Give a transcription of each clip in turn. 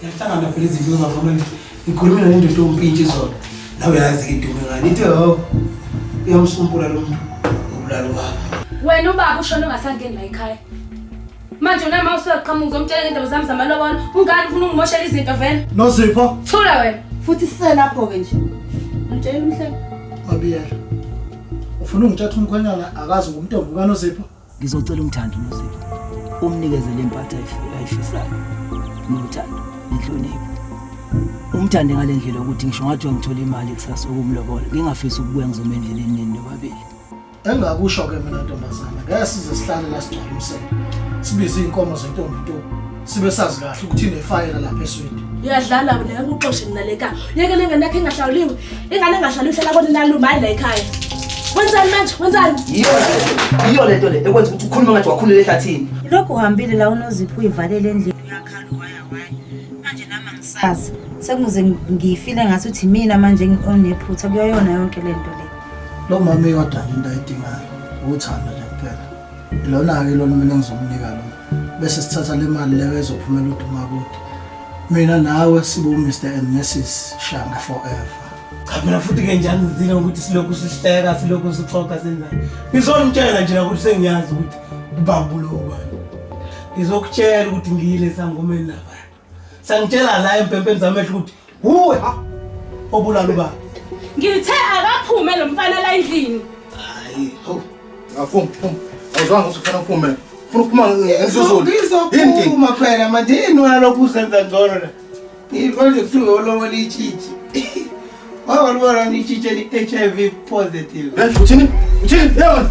Ziyahlangana phela izinto zingafamele. Ngikhulume nale ndoda yompintshi izolo. Nawe uyazi ke idume ngani. Ithe ho uyamsumpula lo muntu ubulala ubaba. Wena ubaba ushone ungasangeni la ekhaya. Manje wena uma usuyaqhamuka uzomtshela ngendaba zami zamalobolo, ungani ufuna ungimoshela izinto vele? Nozipho. Thula wena. Futhi siselapho-ke nje. Ngitshela umhlelo. Mabiyela. Ufuna ungitshatha umkhwenyana akazi ngumntombi kaNozipho? Ngizocela umthando Nozipho. Umnikeze le mpatha ayifisayo. Nothando nenhlonipho. Umthande ngale ndlela ukuthi ngisho ngathi ngithola imali kusasa ukumlobola. Ngingafisi ukubuya ngizoma endleleni nini nobabili. Engakusho-ke mina ntombazana ngeke size sihlale la sigcwale umsele sibize iy'nkomo zentombi nto sibe sazi kahle ukuthi inefayela lapha eswidi. Uyadlala wena ngeke uxoshe mina le ekhaya. Yeke le ngane yakho engahlawuliwe. Ingane engahlawuliwe ihlala kona nalume hayi la ekhaya. Wenzani manje? Wenzani? Yiyo le nto le ekwenza ukuthi ukhulume ngathi wakhulela ehlathini. Lokhu uhambile la uNozipho uyivalele endlini uyakhala waya waya. Manje nami angisazi. Sekuze ngifile ngathi uthi mina manje onephutha kuyona yonke le nto le. Lo mama iyodwa nje into ayidingayo uthando nje kuphela. Ilona-ke lona mina engizomnika lona. Bese sithatha le mali leyo ezophumela uDumakude. Mina nawe sibe u-Mr and Mrs Shange forever. Cha mina futhi ke njani ngizile ukuthi silokhu sihleka silokhu sixoxa senzani. Ngizonitshela nje ukuthi sengiyazi ukuthi ubaba lo ubani. Ngizokutshela ukuthi ngiyile sangomeni lapha. Sangitshela la empempeni zamehlo ukuthi wuwe obulala ubaba. Ngithe akaphume lo mfana la endlini. Hayi, hawu. Awuphumi, phuma. Awuzwanga ukuthi ufuna uphume. Ufuna ukuphuma ngesizulu. Ngizophuma phela manje yini wena lokhu usenza ngcono la. Ngibona kuthiwa ulobola itshitshi. Wawalibona itshitshi eli-HIV positive. Eh, uthini? Uthini? Yebo.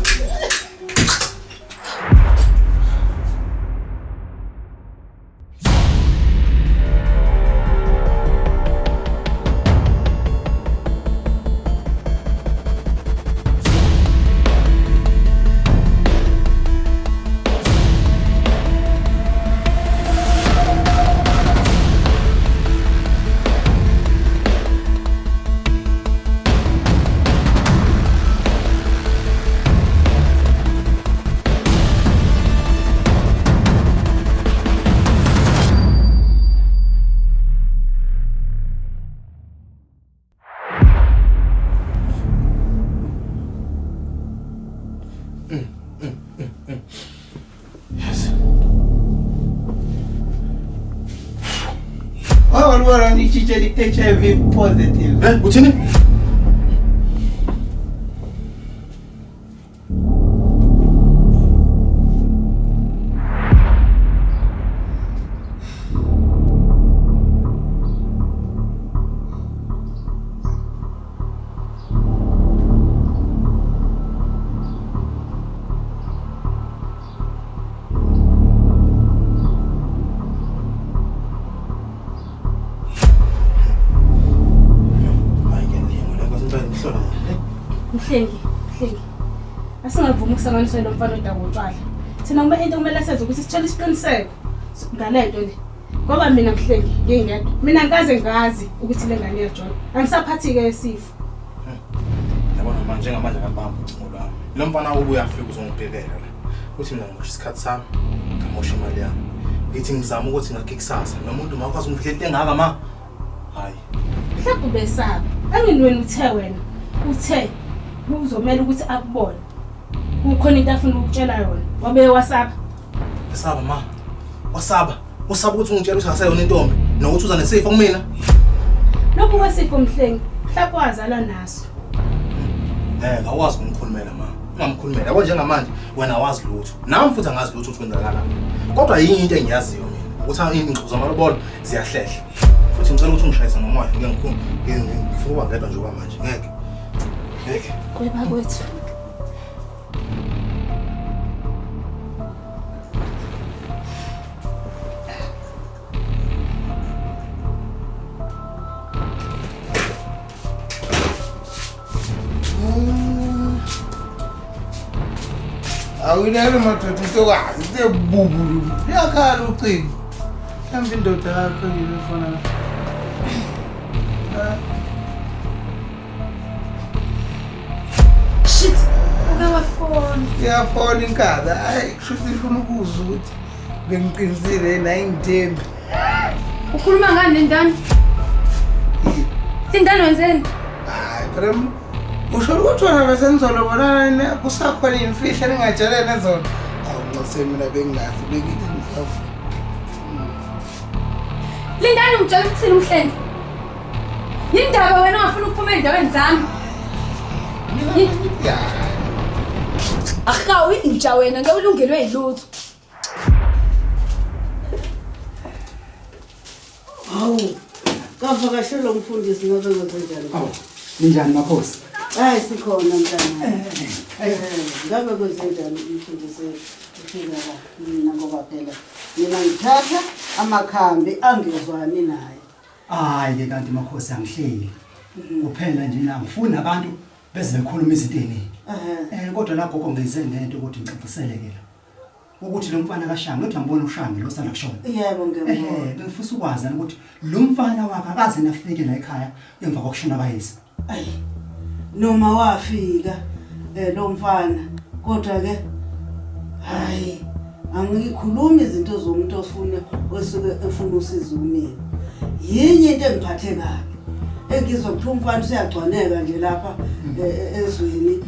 Wawalibona itshitshi eli-HIV positive. Eh, uthini? Mhlengi, Mhlengi. Asingavumi ukusanganiswa lo mfana odakwa utshwala. Thina kuma into kumele senze ukuthi sithole isiqiniseko ngale nto le. Ngoba mina Mhlengi ngingedwa. Mina ngikaze ngazi ukuthi le ngane iyajola. Angisaphathi-ke isifo. Yabona manje njengamanje akabamba ucingo lwami. Lo mfana ubuya afika uzongibhekela la. Uthi mina ngimosha isikhathi sami, ngamosha imali yami. Ngithi ngizama ukuthi ngakhe kusasa. Nomuntu makwazi ungifihlela into engaka ma. Hayi. Mhlawumbe ubesaba. Angini wena uthe wena uthe kuzomela ukuthi akubone. Kukhona into afuna ukukutshela yona. Wabe wasaba. Esaba ma. Wasaba. Usaba ukuthi ungitshela ukuthi akaseyona intombi nokuthi uza nesifo kumina. Lokhu kwesifo Mhlengi, mhlawumbe wazalwa naso. Ngeke awazi ukumkhulumela ma. Ungamkhulumela. Yabo njengamanje wena awazi lutho. Nami futhi angazi lutho ukuthi kwenzakalani. Kodwa yinye into engiyaziyo mina ukuthi ingxoxo zamalobolo ziyahlehla. Futhi ngicela ukuthi ungishayise ngomoya ngeke ngikhulume. Ngifuna ukuba ngedwa nje okwamanje. Ngeke. Ngeke. Kweba kwethu. Awinele madoda intokazi ithe bubulu. Liyakhala ucingo. Mhlawumbe indoda yakho yini efana la. Shit, uke wafona. Iyafona inkabi. Hayi kusho ukuthi ifuna ukuzwa ukuthi bengiqinisile yini ayingithembi. Ukhuluma ngani Lindani? Lindani wenzeni? Hayi phela usho ukuthi wena bese nizolobolana kusakhona imfihlo eningatshelene zona. Awu nxese mina bengingazi bengithi ngisafu. Lindani ungitshela ukuthini umhlengi? Yindaba wena ungafuna ukuphuma ey'ndabeni zami? Ahawu inja wena ngeke ulungelwe yilutho. Hawu, kavakashelwa umfundisi ngabe kwenzenjani? Awu, ninjani makhosi? Hayi sikhona mntana. Eh, ngabe kwenzenjani umfundisi ufika la mina ngoba phela mina ngithatha amakhambi angezwani naye. Hayi ke kanti makhosi angihleli. Kuphela nje la ngifuna abantu beze bekhuluma izinto eziningi. Eh kodwa la gogo ngize ngento ukuthi ngicacisele ke la. Ukuthi lo mfana kaShange uthi angibona uShange lo sanda kushona. Yebo ngiyabona. Eh bengifisa ukwazi ukuthi lo mfana wakhe akaze nafike la ekhaya emva kokushona kayise. Ayi. Noma wafika eh lo mfana kodwa ke hayi angikhulumi izinto zomuntu ofuna osuke efuna usizo kumina. Yinye into engiphathe kabi. Engizwa kuthiwa umfana useyagcwaneka nje lapha eh, eh, ezweni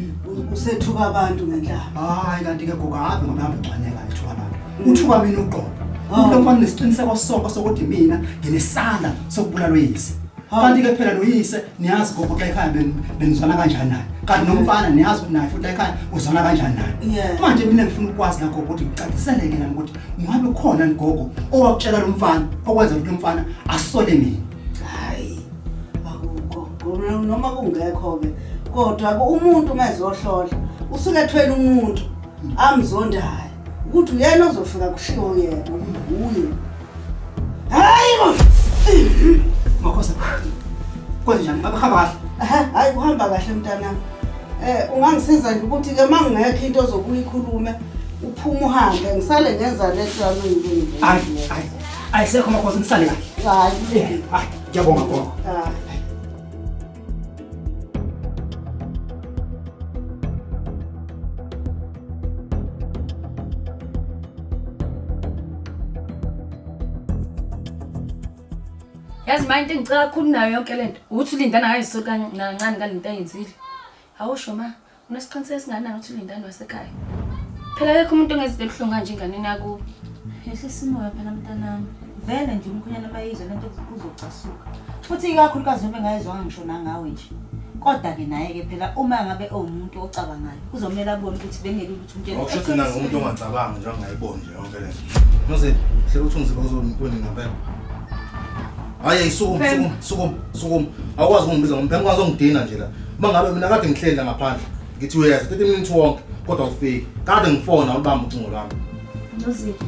usethuka abantu ngenhlamba. Hayi kanti ke gogo ave ngoba hamba egcwaneka ethuka abantu. Uthuka mina uqobo. Umuntu omfana nesiqiniseko sonke sokuthi mina nginesandla sokubulala uyise. Kanti ke phela noyise niyazi gogo xa ekhaya benizwana kanjani naye. Kanti nomfana niyazi ukuthi naye futhi ekhaya uzwana kanjani naye. Yeah. Manje mina ngifuna ukwazi la gogo ukuthi ngicaciseleke nami ukuthi ungabe khona ni gogo owakutshela lo mfana okwenza ukuthi lo mfana asole mina. Hayi akukho ngoba noma kungekho ke kodwa ke umuntu uma ezohlola usuke ethwele umuntu amzondayo ukuthi uyena ozofika kushiwo yena ukuthi uye. Hayi bo! Makhosi. Kwenze njani? Ngabe kuhamba kahle? Ehhe, hayi kuhamba kahle mntanami. Eh ungangisiza nje ukuthi ke mangingekho into ozobuye ikhulume uphume uhambe ngisale ngenza lento yami engiyenzile. Hayi, hayi. Ayisekho makhosi nisale kahle. Hayi. Hayi, ngiyabonga gogo. Hayi. Yazi manje into engicela kakhulu nayo yonke lento ukuthi uLindani akayisoli kancane ngalento ayenzile. Awusho ma, unesiqiniseko esingakanani ukuthi uLindani wasekhaya? Phela akekho umuntu ongenza into ebuhlungu kanje enganeni yakubo. Yehlisa umoya phela mntanami. Vele nje umkhwenyana mayizwa lento uzocasuka. Futhi ikakhulukazi noma engayizwanga ngisho nangawe nje. Kodwa-ke naye-ke phela uma ngabe ewumuntu ocabangayo kuzomele abone ukuthi bengelula ukuthi umtshele. Okusho ukuthi mina ngumuntu ongacabangi nje ongayiboni nje yonke le nto. Nozipho, hlela ukuthi ungiziphe uzonibona ngempela. Hayi sukuma sukuma sukuma sukuma. Awukwazi ukungibiza ngomphela ngikwazi ungidina nje la. Uma ngabe mina kade ngihleli la ngaphandle ngithi uyeza 30 minutes wonke kodwa awufiki. Kade ngifona awulibamba ucingo lwami. Nozipho,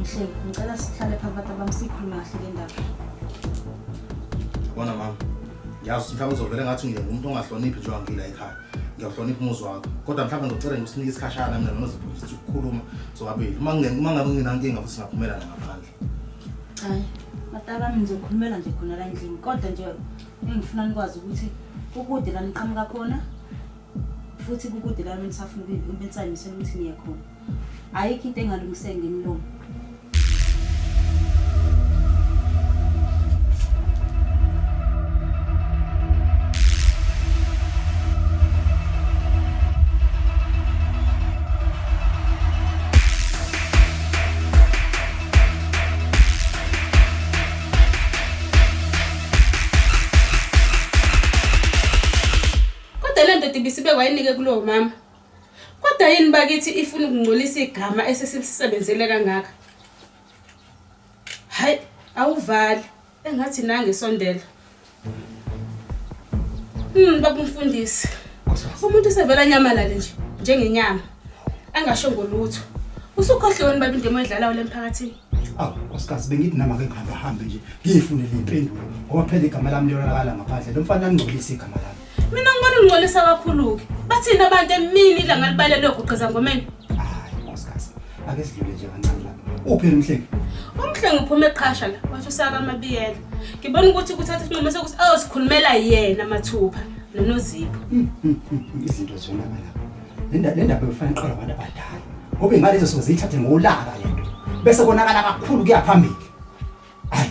Mhleki, ngicela sihlale phansi abantu bami sikhulume kahle le ndaba. Yabona mama. Ngiyazi mhlawumbe uzovele ngathi ngingumuntu ongahloniphi njengoba ngila ekhaya. Ngiyahlonipha umuzi wakho. Kodwa mhlawumbe ngizocela nje usinike isikhashana mina noNozipho nje sithi ukukhuluma sobabili. Uma uma ngabe nginankinga futhi singaphumelana ngaphandle. Hayi, bataba bami ngizokhulumela nje khona la endlini kodwa nje engifuna nikwazi ukuthi kukude la niqhamuka khona futhi kukude la nisafuna ukuyimisela ukuthi niye khona. Ayikho into engalungiseki ngemilomo. Kodwa le ndoda ibisibe wayinike kulowo mama. Kodwa yini bakithi ifuna ukungcolisa igama esesilisebenzele kangaka? Hayi, awuvali. Engathi nange sondela. Baba umfundisi. Umuntu usevela nyamalale nje njengenyama. Angasho ngolutho. Usukhohliwe wena baba indima oyidlalayo le emphakathini. Awu, nkosikazi bengithi nami ake ngihambe hambe nje ngiyifunele iy'mpendulo ngoba phela igama lami liyonakala ngaphandle. Lo mfana angcolise igama lami. Mina ngibona ungcolisa kakhulu-ke. Bathini abantu emini ilanga libalele oguqiza ngomeni? Hayi nkosikazi, ake sidlule nje kancane lapha. Uphi yena umhlengi? Umhlengi uphuma eqhasha la, wathi usaka amabiyela. Ngibona ukuthi kuthatha isinqumo sokuthi ayosikhulumela yena mathupha noNozipho. Izinto ziyonakala lapha. Le ndaba befanele iqalwe abantu abadala. Ngoba ingane izosuke ziyithathe ngolaka le nto. Bese konakala kakhulu kuya phambili. Hayi.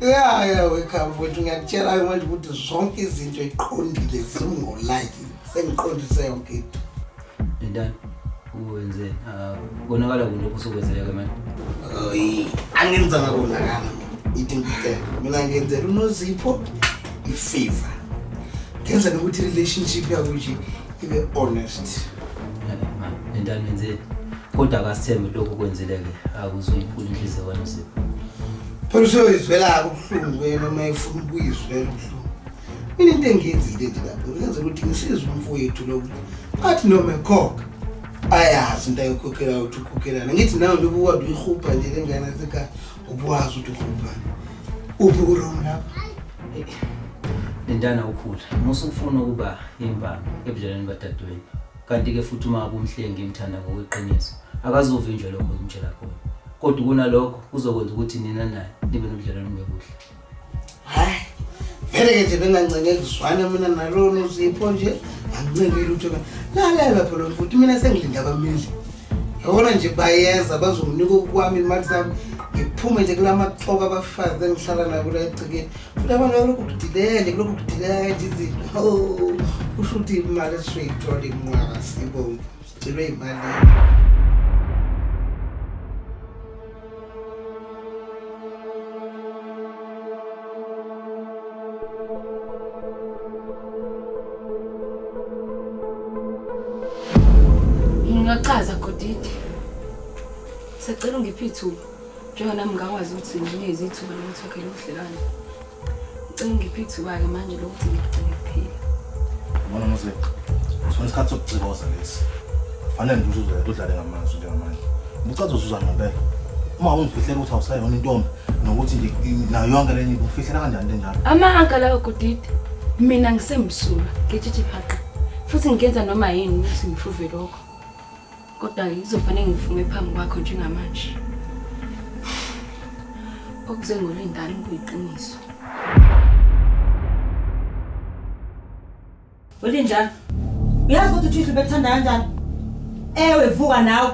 Ya ya wake up mfowethu, ngiyakutshela manje ukuthi zonke izinto iqondile zingolayini. Sengiqondise yonke into. Lindani, uwenzeni? Ah, konakala kuphi lokhu usukwenzeleke manje? Oyi, angenzanga konakala mina. Ithi ngikutshele, mina ngenzela uNozipho i-favor. Ngenzela ukuthi i-relationship yabo nje ibe honest. Ma, Lindani wenzeni? Kodwa akasithembe lokhu kwenzile-ke akuzoyiphula inhliziyo kaNozipho. Phela useyoyizwela-ke ubuhlungu wena uma efuna ukuyizwela ubuhlungu. Mina into engiyenzile nje lapho ngenzela ukuthi ngisize umfowethu lo ukuthi athi noma ekhokha ayazi into ayikhokhelayo ukuthi ukhokhelana. Ngithi nawe nje ubukade uyihubha nje le ngane yasekhaya ubuwazi ukuthi uhubhani. Uphi ku-wrong lapho? Lindana ukhula. Musa ukufuna ukuba imbangi ebudlelwaneni badadewenu. Kanti-ke futhi uma ngabe umhlengi emthanda ngokweqiniso, akazovinjwa lokho okumtshela khona. Kodwa kunalokho kuzokwenza ukuthi nina naye nibe nobudlelwano obuhle. Hayi, vele-ke nje bengancenge kuzwana mina nalona uZipho nje, angincenge lutho. Lalela phela mfuthi mina sengilinda abameli. Yabona nje bayeza bazonginika okwami imali zami. Ngiphume nje kula maxoka abafazi engihlala nabo la egcekeni. Futhi abantu balokhu kudileya nje kulokhu kudileya nje izinto. Oh, kusho ukuthi imali esizoyithola inqwaba sibomvu. Sigcinwe imali. Ngingachaza Godide. Sacela ungiphe ithuba. Njengoba nami ngakwazi ukuthi nginikeze ithuba lokuthi wakhele ubudlelwane. Ngicela ungiphe ithuba-ke manje lokuthi ngigcine kuphila. Ubona Nozipho, usona isikhathi sokucikoza lesi. Kufanele nje ukuthi udlale ngamazwi njengamanje. Ubucaza uzuza ngempela. Uma ungifihlela ukuthi awusayona intombi nokuthi nje nayo yonke lenye into ufihlela kanjani into enjalo? Amanga lawo Godide. Mina ngisemsulwa, ngitshitshi phaqa. Futhi ngingenza noma yini ukuthi ngiprove lokho. Kodwa ngizofanele ngivume phambi kwakho njengamanje. Okuze ngolindani kuyiqiniso. Ulinjani? Uyazi ukuthi uThixo bekuthanda kanjani? Ewe vuka nawe.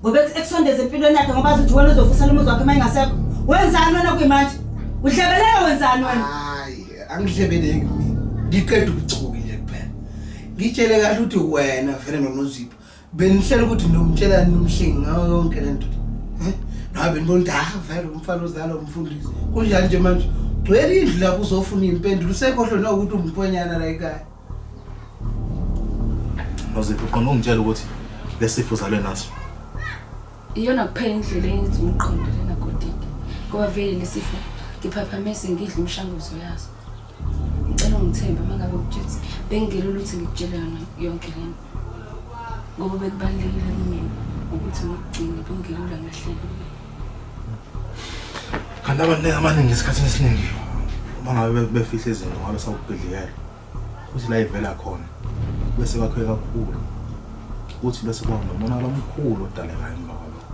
Ngoba ekusondeza empilweni yakhe ngoba azi ukuthi wena uzovusa lo muzi wakhe uma engasekho. Wenzani wena kuyimanje? Uhlebeleka wenzani wena? Hayi, angihlebeleki mina. Ngiqeda ubuchuki nje kuphela. Ngitshele kahle ukuthi wena vele noNozipho benihlela ukuthi nomtshelani nomhlengi ngayo yonke le nto. Eh? Nawe benibona ukuthi ah vele umfana uzala umfundisi. Kunjani nje manje? Gcwele indlu lapho uzofuna impendulo usekhohlwe nokuthi umkhwenyana la ekhaya. Nozipho uqonda ungitshela ukuthi lesifo uzalwe naso. Iyona kuphela indlela eyenza umqondo lena Godide. Ngoba vele lesifo ngiphaphamese ngidla imishanguzo yaso. Ngicela ungithembe uma ngabe ukutshela bengingelula ukuthi ngikutshele yona yonke lento. Ngoba bekubalulekile kumina ukuthi ngikugcine bengingelula ngilahleke. Kanti abantu abaningi esikhathini esiningi uma ngabe befihle izinto ngabe sawubhidlikela. Kuthi la ivela khona bese kwakhiwe kakhulu. Kuthi bese kuba nomonakalo omkhulu odalekayo emva kwalokho.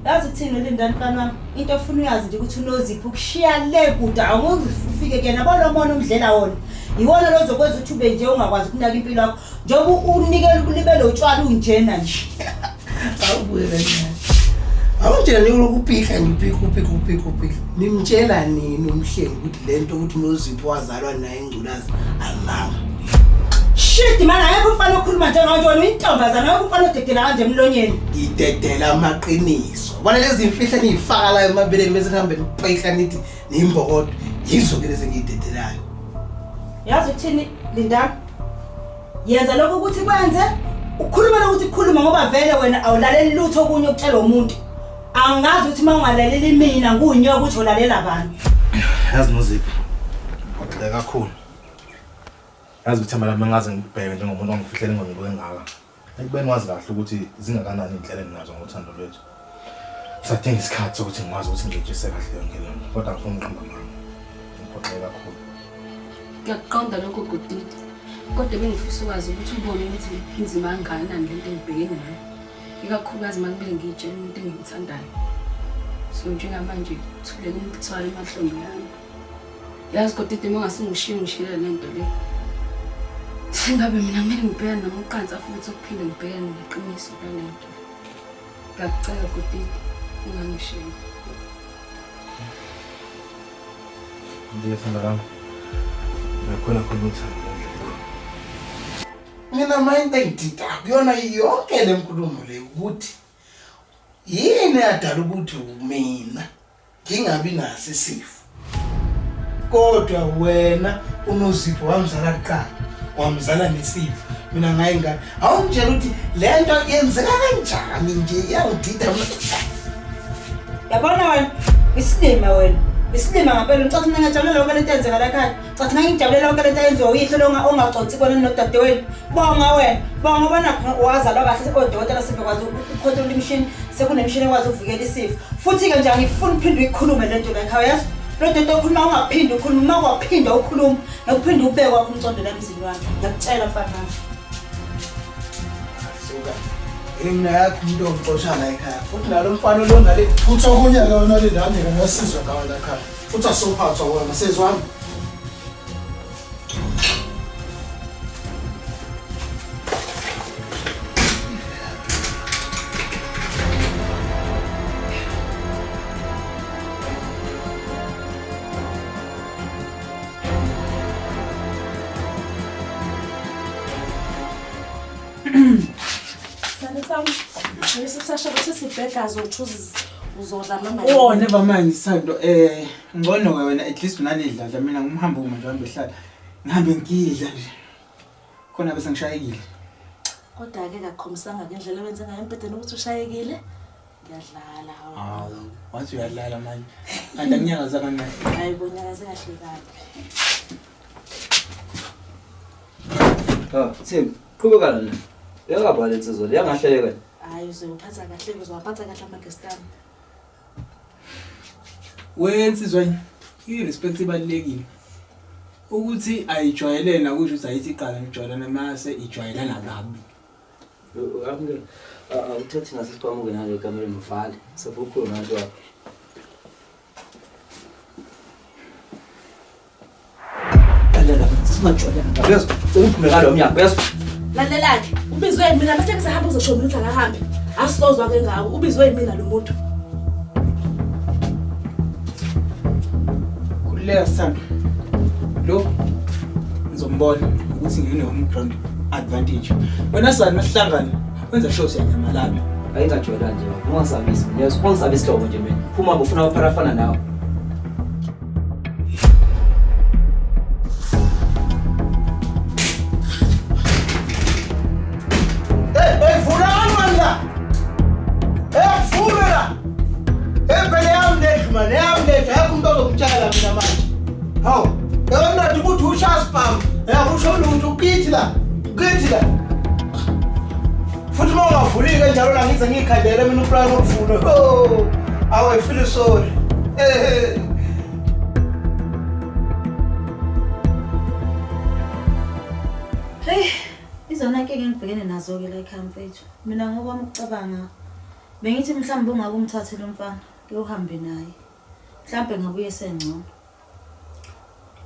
Yazi ukuthini Lindani mfana wami? Into ofuna uyazi nje ukuthi uNozipho ukushiya le kude awuze ufike kuyena bolo mona umdlela wona. Iwona lo ozokwenza ukuthi ube nje ungakwazi ukunaka impilo yakho. Njengoba unikela ukulibela utshwala unjena nje. Awubuye kancane. Awutshela nini ukupihla nje upihla upihla upihla upihla. Nimtshela nini umhlengi ukuthi lento ukuthi uNozipho wazalwa naye ingculazi amanga. Shit man akekho umfana okhuluma njengawe wena uyintombazana akekho umfana odedela kanje emlonyeni. Ngidedela amaqiniso. Bona lezi mfihlo eniyifaka la emabeleni bese nihambe nipihla nithi niyimbokodo. Yizo ke lezi engiyidedelayo. Yazi ukuthini Lindani? Yenza lokho ukuthi kwenze ukhuluma lokuthi khuluma ngoba vele wena awulaleli lutho okunye okutshelwa umuntu. Angazi ukuthi uma ungalaleli mina ngunyoka ukuthi ulalela bani. Yazi Nozipho, ngiphoxeke kakhulu. Yazi ukuthi ithemba lami ngaze ngibheke njengomuntu ongifihlela ingqondo engaka. Ekubeni wazi kahle ukuthi zingakanani iy'nhlelo enginazo ngothando lwethu. Ngisadinga isikhathi sokuthi ngikwazi ukuthi ngiyitshise kahle yonke le nto, kodwa angifuni ukuqamba amanga. Ngiphoxeke kakhulu. Ngiyakuqonda lokho Godide. Kodwa bengifisa ukwazi ukuthi ubone ukuthi inzima kangakanani lento engibhekene nayo. Ikakhulukazi uma kumele ngiyitshele umuntu engimthandayo. So njengamanje kuthuleke umthwalo emahlombe ami. Yazi Godide uma ungase ungishiye ungishiyele le nto le. Sengabe mina kumele ngibhekane nomqansa futhi okuphinde ngibhekane neqiniso lale nto. Ngiyakucela Godide ungangishiyi. Ngiyethanda lami. Nakhona khona uthando ngendlela. Mina ma into engithinta kuyona yonke le nkulumo le ukuthi yini eyadala ukuthi mina ngingabi naso isifo kodwa wena unozipho wamzala kuqala wamzala nesifo mina ngaye ngane awungitshela ukuthi le nto yenzeka kanjani nje iyangidida Yabona wena, isilima wena. Isilima ngampela ngicathi mina ngiyajabulela yonke lento eyenzeka la ekhaya. Cathi mina ngijabulela yonke lento eyenziwa uyihlo lo ongaconsi kona nodadewenu. Bonga wena. Bonga ngoba nakho wazalwa kahle odokotela sebekwazi ukukhontrola imishini, sekunemishini ekwazi ukuvikela isifo. Futhi-ke nje angifuni uphinde uyikhulume lento la ekhaya yazi. Lo nto okhuluma ungaphinde ukhulume, uma kwaphinda ukhuluma, ngekuphinde ubeke kwakho umcondo la emzini wami. Ngiyakutshela mfana wami. Suka. Mina yakho umuntu ongixosha la ekhaya. Futhi nalo mfana lo nale Futhi okunye-ke wena lindane-ke ngesizwe ngawe la ekhaya. Futhi asophathwa wena sezwami. Sithando sami, ngisasho ukuthi sibheka zochuza uzodla mama. Oh, never mind Sithando. Ngcono ke wena at least unanedladla mina ngumhambo uma nje hambe hlala. Ngihambe ngidla nje. Khona bese ngishayekile. Kodwa ke ngakukhombisanga ngendlela owenze ngayo embhedeni ukuthi ushayekile. Ngiyadlala hawu. Hawu, wathi uyadlala manje. Kanti anginyakaza kancane. Hayi bonyakaze kahle kabi. Ha, Thembi, qhubeka lana. Uyakabhala insizwa le yangahleleka. Hayi uzophatha kahle uzowaphatha kahle ama-guest ami. Wensizwa i-respect ibalulekile. Ukuthi ayijwayelene akusho ukuthi ayithi iqala ngijwayelana mase ijwayelana kabi. Akunge awuthathi nasisiqhamuke nale kamereni uvale. Sebukhulu nabantu wakho. Lalela, singajwayelana. Uyezwa? Uphume ngalo mnyango, uyezwa? Lalela-ke, ubizwe yimina mase ngisahamba uzosho mina ukuthi akahambe. Asizozwa ke ngawo, ubizwe yimina lo muntu. Khululeka Sithando. Lo ngizombona ukuthi ngine home ground advantage. Wena sani masihlangana wenza sure siyanyamalala. Ayingajwayelani nje. Ungasabisi mina, uyezwa? Ungasabisi hlobo nje mina. Phuma ufuna abaphara afana nawe. Hey, hey, vulani mani la. Hey, vula la. Hey, phela yami lendlu mani, yami lendlu. Akekho umuntu ozongitshela mina manje. Hawu, yona ukuthi ushaya sibhamu. Akusho lutho ukithi la. Ukithi la. Futhi uma ungavulike njalo la ngize ngiyikhandele mina uplani wokuvula. Oh, awu I feel sorry. Eh. Hey, izona nkinga engibhekene nazo-ke la ekhaya mfethu. Mina ngokwami ukucabanga bengithi mhlawumbe ungake umthathe lo mfana ke uhambe naye. Mhlawumbe ngabuye esengcono.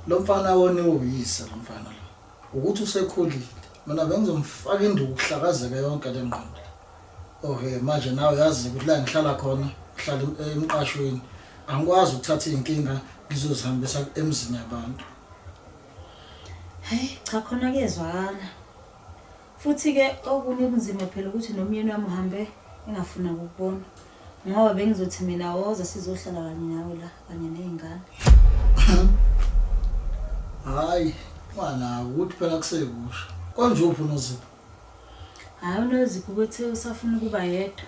Lo mfana wona uyise lo mfana lo. Ukuthi usekhulile. Mina bengizomfaka induku kuhlakazeke yonke le ngqondo. Okay, manje nawe uyazi ukuthi la ngihlala khona, ngihlala emqashweni. Angikwazi ukuthatha izinkinga ngizozihambisa emzini yabantu. Hayi, cha khona kuyezwakala. Futhi-ke okunye okunzima phela ukuthi nomyeni wami uhambe engafuna ukukubona. Ngoba bengizothi mina woza sizohlala kanye nawe la kanye nezingane. Hayi, mwana ukuthi phela kusekusha. Konje uphi uNozipho? Hayi uNozipho ubethe usafuna ukuba yedwa.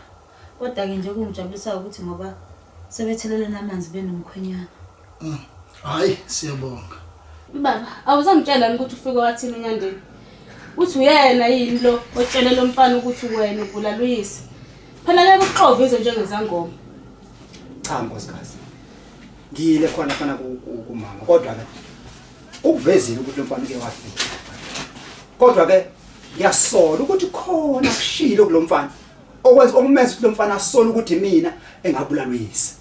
Kodwa-ke nje okungijabulisa ukuthi ngoba sebethelelene amanzi benomkhwenyana. Hayi, siyabonga. Baba, awuzangitshela ukuthi ufike wathini uNyandeni? Uthi uyena yini lo otshele lo mfana ukuthi wena ubulala uyise? Phela ngeke uxove izwe njengezangoma. Cha nkosikazi. Ngiyile khona khona kumama kodwa ke ukuvezile ukuthi lo mfana uke wafika. Kodwa ke ngiyasola ukuthi khona kushilo kulomfana okwenza okumenza ukuthi lo mfana asole ukuthi mina engabulala uyise.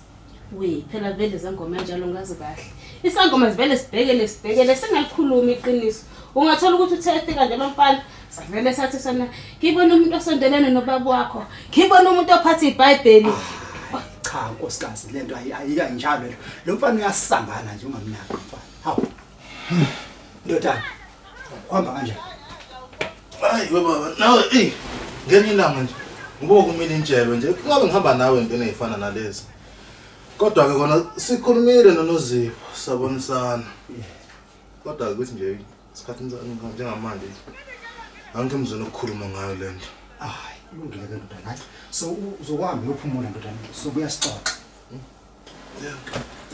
We, phela vele izangoma enjalo ngazi kahle. Isangoma sivele sibhekele sibhekele singalikhulumi iqiniso. Ungathola ukuthi uthe efika nje lo mfana savele sathi sona ngibona umuntu osondelene nobaba wakho. Ngibona umuntu ophatha iBhayibheli. Cha nkosikazi, lento ayika njalo lento. Lo mfana uyasangana nje, ungamnaki mfana. Hawu. Ndodana. Kuhamba kanjani? Hayi we baba, nawe ngelinye ilanga nje ngoba kumele intshelwe nje. Kungabe ngihamba nawe entweni ey'fana nalezi. Kodwa-ke kona sikhulumile noNozipho, sabonisana. Kodwa-ke kuthi nje isikhathi njengamanje angikho emzweni ukukhuluma ngayo le nto. Hayi, kulungile ke ndodana. Hayi. So uzokuhamba uyophumula ndodana. Sobuya sixoxe. Yeah.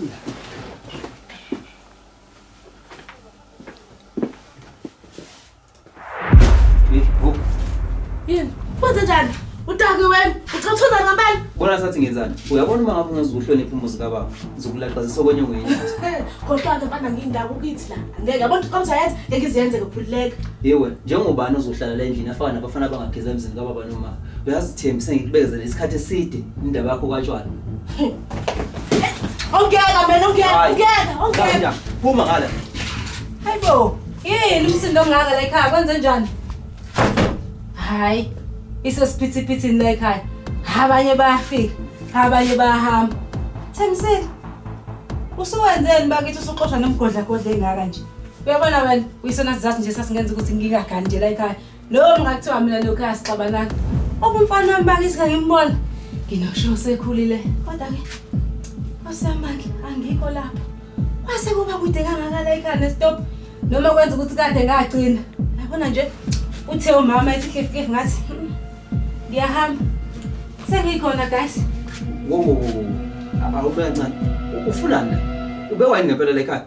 Yeah. Yini? Kwenze njani? Udaki wena, uchathuza ngempela. Bona sathi ngenzani? Uyabona uma ngabe ungezukuhlonipha umuzi kababa, ngizokulaqazisa okwenye ngenyathi. Khohlwa-ke mfana, ngiyindawo kithi la. Angeke yabona ukuthi uzayenza, ngeke iziyenze ngikhululeka. Yewe, njengobani ozohlala la endlini afana nabafana abangageza emzini kababa noma. Uyazithemba sengikubekezela isikhathi eside indaba yakho katshwala. Ongeke mina, ongeke, Hayi. ongeke, ongeke. Ngala, Phuma ngala. Hayibo, yini umsindo ongaka la ekhaya, kwenze njani? Hayi, isesiphithiphithini la ekhaya. Abanye bayafika, abanye bayahamba. Thembisile, usuwenzeni bakithi usuxoshwa nomgodlagodla engaka nje? Uyabona wena, uyisona sizathu nje sasingenza ukuthi ngingagani nje la ekhaya. Noma ngakuthiwa mina nokhaya sixabananga. Ubumfana wami bakithi kangimbona. Nginosho sekhulile. Kodwa-ke, Nkosi yamandla, angikho lapho. Kwase kuba kude kangaka la ekhaya nesitop. Noma kwenza ukuthi kade ngagcina. Yabona nje uthe umama ethi hlefu hlefu ngathi ngiyahamba. Sengikhona guys. Wo wo wo. Awube kancane. Ufunani la? Ube wayini ngempela la ekhaya?